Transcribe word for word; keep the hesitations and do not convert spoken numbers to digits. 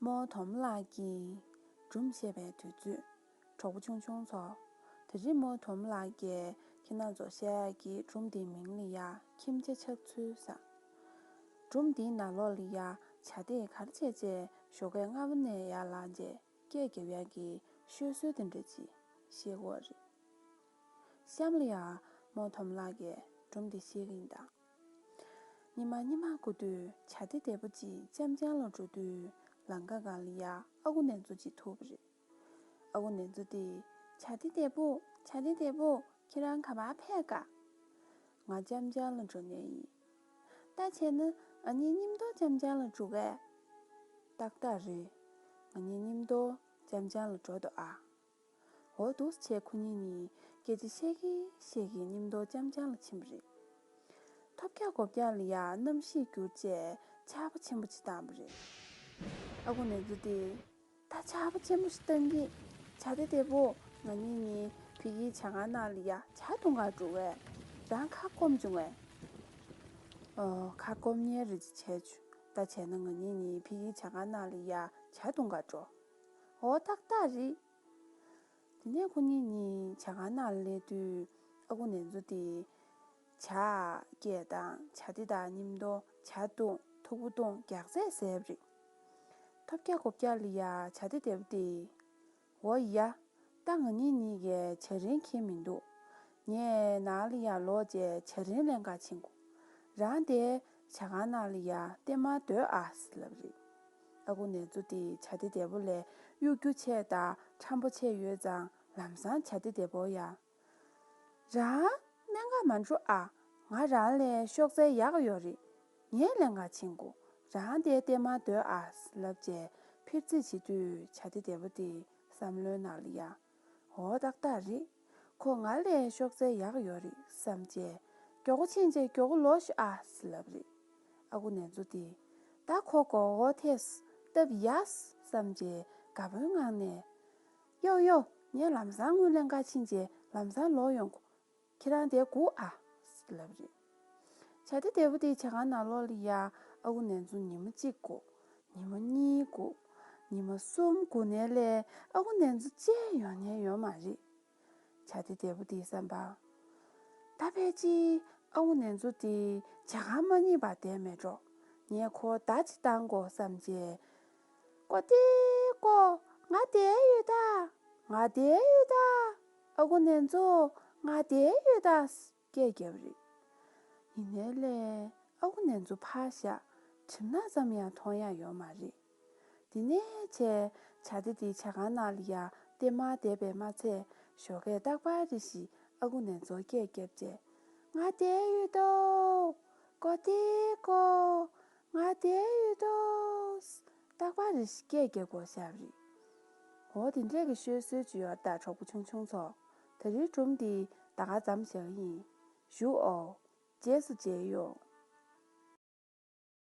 རྨོ་དོམ་ལགས་ཀྱིས་སྒྲུང་བཤད་པའི་དུས་ཚོད། གྲོགས་པོ་ཆུང་ཆུང་ཚོ། དེ་རིང་རྨོ་དོམ་ལགས་ཀྱིས་ཁྱེད་རང་ཚོར་བཤད་ཡག་གི་སྒྲུང་དེའི་མིང་ལ་ཡ་ཁྱིམ་བྱ་ཆགས་ཚུལ་ཟེར། སྒྲུང་འདིའི་ནང་ལོགས་ལ་ཡ་བྱ་དེས་ག་རེ་བྱས་བྱས་ཞོགས་ཀས་སྔ་པོ་ནས་ཡར་ལངས་བྱས་སྐད་རྒྱབ་ཡག་གི་ཤོད་སྲོལ་དེ་འདྲ་ཅིག་བཤད་ཀྱི་ཡོད་རེད། གཤམ་ལ་ཡ་རྨོ་དོམ་ལགས་ཀྱིས་སྒྲུང་འདི་བཤད་ཀྱི་ཡིན་ད། ཉི་མ་ཉི་མ་འགོར་དུས་བྱ་དེ་དལ་པོ་ཅིག་ཅམ་ཅང་ལ་འགྲོ་དུས་ལམ་ཁ་སྒང་ལ་ཡ་ཨ་ཁུ་ནེ་ཙོ་ཅིག་ཐུག་པ་རེད། ཨ་ཁུ་ནེ་ཙོ་དེས། བྱ་དེ་དལ་པོ། བྱ་དེ་དལ་པོ། ཁྱེད་རང་ག་པར་ཕེབས་ག་ང་ཅམ་ཅང་ལ་འགྲོ་མཁན་ཡིན། ད་བྱས་ན་ང་གཉིས་མཉམ་དུ་ཅམ་ཅང་ལ་འགྲོ་གས། ཏག་ཏག་རེད། ང་གཉིས་མཉམ་དུ་ཅམ་ཅང་ལ་འགྲོ་འདོད་ཨ། འོ་འདུག་སེ་བྱས་ཁོ་གཉིས་གཉིས་སྐད་ཆ་བཤད་ཀྱིན་བཤད་ཀྱིན་མཉམ་དུ་ཅམ་ཅང་ལ་ཕྱིན་པ་རེད། ཐོབ་རྒྱག་གོ་རྒྱག་ལ་ཡ་གནམ་གཤིས་འགྱུར་བྱས་ཆར་པ་ཆེན་པོ་ཅིག་བཏང་པ་རེད། ཨ་ཁུ་ནེ་ཙོ་དེས། ད་ཆར་པ་ཆེན་པོ་ཞིག་བཏང་གི། བྱ་དེ་དལ་པོ། ང་གཉིས་གཉིས་ཕ་གིའི་ཇ་ཁང་ནང་ལ་ཡ་ཇ་འཐུང་གར་འགྲོ་བས། རང་ཁ་སྐོམ་བྱུང་བས། ཨོ། ཁ་སྐོམ་ཉལ་རེ་ཅིག་བྱས་བྱུང་། ད་བྱས་ན་ང་གཉིས་གཉིས་ཕ་གིའི་ཇ་ཁང་ནང་ལ་ཡ་ཇ་འཐུང་གར་འགྲོ། འོ་ཏག་ཏག་རེད། དེ་ནས་ཁོ་གཉིས་གཉིས་ཇ་ཁང་ནང་ལ་སླེབས་དུས་ཨ་ཁུ་ནེ་ཙོ་དེས་ཇ་སྐྱེལ་དང་བྱ་དེ་དང་མཉམ་དུ་ཇ་བཏུང་ཐུག་པ་བཏུང་རྒྱགས་ཚད་ཟས་པ་རེད། ཐོབ་རྒྱག་གོ་རྒྱག་ལ་ཡ་བྱ་དེ་དལ་པོ་དེས། འོ་ཡ། ད་ང་གཉིས་གཉིས་ཀས་ཇ་རིན་ཁྱེར་མི་འདུག་ངས་ནང་ལ་ཡ་ལོག་བྱས་ཇ་རིན་ལེན་གར་ཕྱིན་གོ། རང་དེ་ཇ་ཁང་ནང་ལ་ཡ་བལྟས་མར་སྡོད་ཨ་ཟེར་ལབ་རེད། ཨ་ཁུ་ནེ་ཙོ་དེས་བྱ་དེ་དལ་པོ་ལས་གཡོ་སྒྱུ་ཆེ་དང་ཁྲམ་པོ་ཆེ་ཡོད་ཙང་ལམ་སང་བྱ་དེ་དལ་པོ་ཡ། རང་གནད་འགག་མ་འགྲོ་ཨ། ང་རང་ལས་གཤོག་རྩལ་ཡག་ཡོད་རེད། ངས་ལེན་གར་ཕྱིན་གོ། རང་དེ་བལྟས་མར་སྡོད་ཨ་ཟེར་ལབ་བྱས་ཕིར་རྩེ་བྱེད་དུས་བྱ་དེ་དལ་པོ་དེ་བསམ་བློའི་ནང་ལ་ཡ། འོ་ཏག་ཏག་རེད། ཁོ་ང་ལས་གཤོག་རྩལ་ཡག་ཡོད་རེད་བསམ་བྱས། མགྱོགས་པོ་ཕྱིན་བྱས་མགྱོགས་པོ་ལོག་ཤོག་ཨ་ཟེར་ལབ་རེད། ཨ་ཁུ་ནེ་ཙོ་དེས། ད་ཁོ་མགོ་བོ་ཐེབས་སྟབས་ཡག་བསམ་བྱས་དགའ་པོའི་ངང་ནས། ཡོ་ཡོ། ངས་ལམ་སང་དངུལ་ལེན་གར་ཕྱིན་བྱས་ལམ་སང་ལོག་ཡོང་གོ། ཁྱེད་རང་དེར་སྒུག་ཨ། ལབ་རེད། བྱ་དེ་དལ་པོ་དེ་ཇ་ཁང་ནང་ལོགས་ལ་ཡ་ཨ་ཁུ་ནེ་ཙོ་ཉི་མ་གཅིག་སྒུག་ཉི་མ་གཉིས་སྒུག་ཉི་མ་གསུམ་སྒུག་ནའི་ལས་ཨ་ཁུ་ནེ་ཙོ་བཅར་ཡོང་མཁན་ཡོད་མ་རེད། བྱ་དེ་དལ་པོ་དེའི་བསམ་པ། ད་ཕལ་ཆེར་ཨ་ཁུ་ནེ་ཙོ་དེ་ཇ་ཁང་མ་རྙེད་པར་བསྡད་མེད་འགྲོ། ངས་ཁོར་བརྡ་ཅིག་བཏང་དགོས་བསམ་བྱས། ཀོ་ཏི་ཀོ། ང་བསྡད་ཡོད་ད། ང་བསྡད་ཡོད་ད། ཨ་ཁུ་ནེ་ཙོ། ང་བསྡད་ཡོད་ད། སྐད་རྒྱབ་རེད། ཡིན་ནའི་ལས་ཨ་ཁུ་ནེ་ཙོ་ཕར་བཞག་གྲིབ་ནག་ཙམ་ཡང་མཐོང་ཡག་ཡོད་མ་རེད། དེ་ནས་བྱས་བྱ་དེ་དེ་ཇ་ཁང་ནང་ལ་ཡ་བལྟས་མར་བསྡད་པས་མ་ཚད་ཞོགས་ཀས་རྟག་པར་རེ་ཞིག་ཨ་ཁུ་ནེ་ཙོར་སྐད་བརྒྱབ་བྱས། ང་བསྡད་ཡོད་དོ། ཀོ་ཏི་ཀོ། ང་བསྡད་ཡོད་དོ། རྟག་པར་རེ་ཞིག་སྐད་རྒྱག་དགོས་ཤག་རེད། འོ་དེ་འདྲས་ཀྱི་ཤོད་སྲོལ་ཅིག་ཡོད་ད་གྲོགས་པོ་ཆུང་ཆུང་ཚོ། དེ་རིང་སྒྲུང་འདི་ད་ག་ཙམ་བཞག་ཡིན། བཞུགས་ཨོ། རྗེས་སུ་མཇལ་ཡོང་།